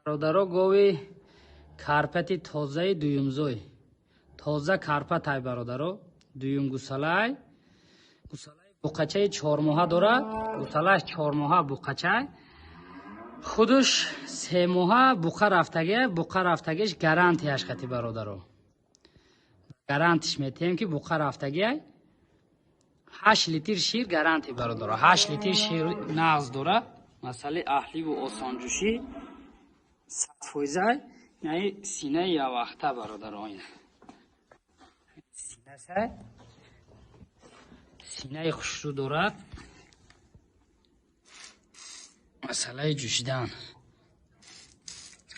Бародаро, гови карпати тозаи дуюмзой. Тоза карпатай бародаро, дуюм гусалай. Гусалаи буқачаи чормоҳа дорад, гусалааш чормоҳа буқачай. Худуш семоҳа буқа рафтаге, буқа рафтагиш гарантияш қати бародаро. Гарантиш метиҳем ки буқа рафтагиай. 8 литр шир гаранти бародаро. 8 литр шир нағз дорад. Масъалаи аҳливу осонҷӯшӣ 100%, яъне синаи явахта бародаро. Ина синасай, синаи хушрӯ дорад. Масъалаи ҷӯшидан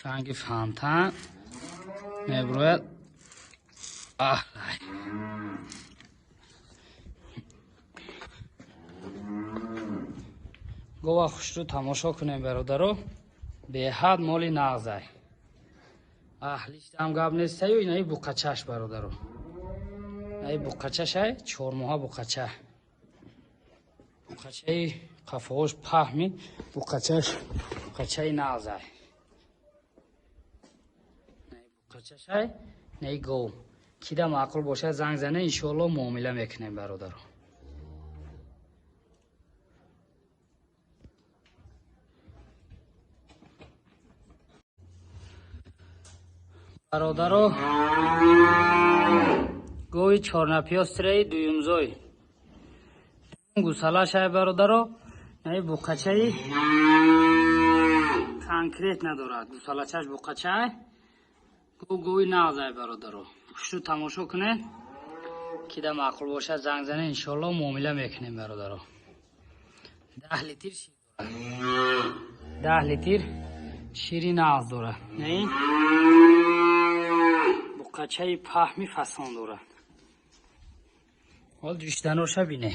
ранги фантан мебурояд. Аҳлай гова хушрӯ тамошо кунем бародаро, беҳад моли нағзай. Аҳлиштам гап нестаю, инаи буқачаш бародаро. Инаи буқачашай, чормоҳа буқача. Буқачаи қафоҳош паҳми, буқачаш буқачаи нағзай. Инаи буқачашай, инаи гов. Кида маъқул бошад занг зане, иншоалло муомила мекунем бародаро. Бародаро, гови чорнапиёстираи дуюмзой. Гусалашай бародаро, яъне буқачаи конкрет надорад. Гусалачаш буқачай. Гов гови нағзай бародаро. Хушрӯ тамошо кунед. Кида маъқул бошад занг зане, иншоалло муомила мекунем бародаро. 10 литр шир дорад. 10 литр шири нағз дорад. Не? Буқачаи паҳми фасон дорад. Ҳол ҷӯшиданоша бине.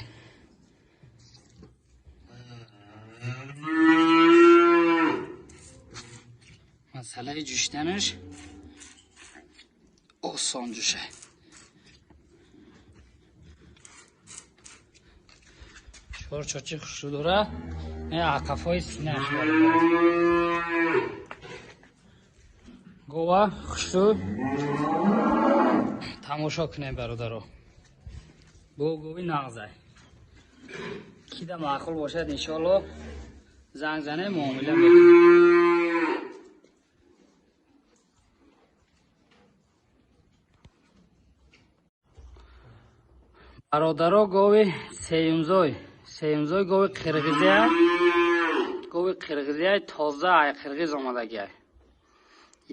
Масъалаи ҷӯшиданаш осон ҷӯша. Чор чочи хушрӯ дорад. Не, ақафҳои синааш бародаро. Гова хушрӯ тамошо кунем бародаро. Бо гови нағзай. Кида маъқул бошад иншоалло занг зане, муомила мекунем. Бародаро, гови сеюмзой. Сеюмзой гови қирғизия. Гови қирғизия тоза ай қирғиз омадагиай.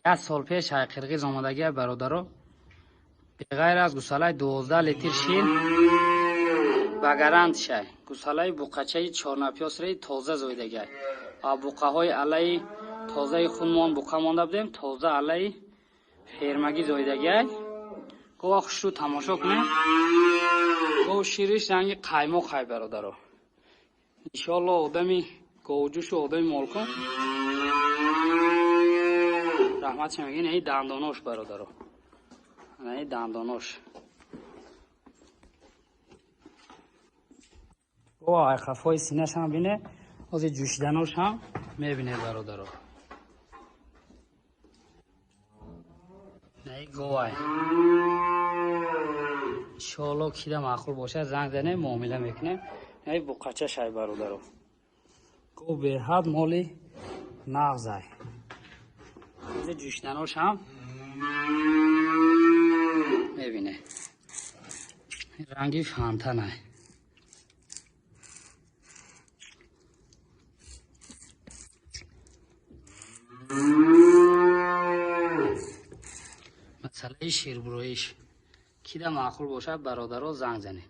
Як сол пеш ай қирғиз омадагиай бародаро. Беғайр аз гусалаи 12 литр шир ба гарантишай. Гусалаи буқачаи чорнапёсраи тоза зоидагиай. А буқаҳои аллаи тозаи хунмон буқа монда будем, тоза аллаи фермагӣ зоидагиай. Гова хушрӯ тамошо кунем. Гов шириш ранги қаймоқ ай бародаро. Иншоалло одами говҷӯшу одами молкун раҳмат мегӯяд. Ин дандонош бародаро. Ин дандонош. Гова айқафҳои синаш ҳам бине, ҳозир ҷӯшиданош ҳам мебине бародаро. Ин говай. Иншоалло кида маъқул бошад занг зане, муомила мекунем. Ин буқачашай бародаро. Гов беҳад моли нағзай. Ҳозир ҷӯшиданош ҳам мебине. Ранги фантанай. Масъалаи ширбуроиш. Кида маъқул бошад бародаро занг занед.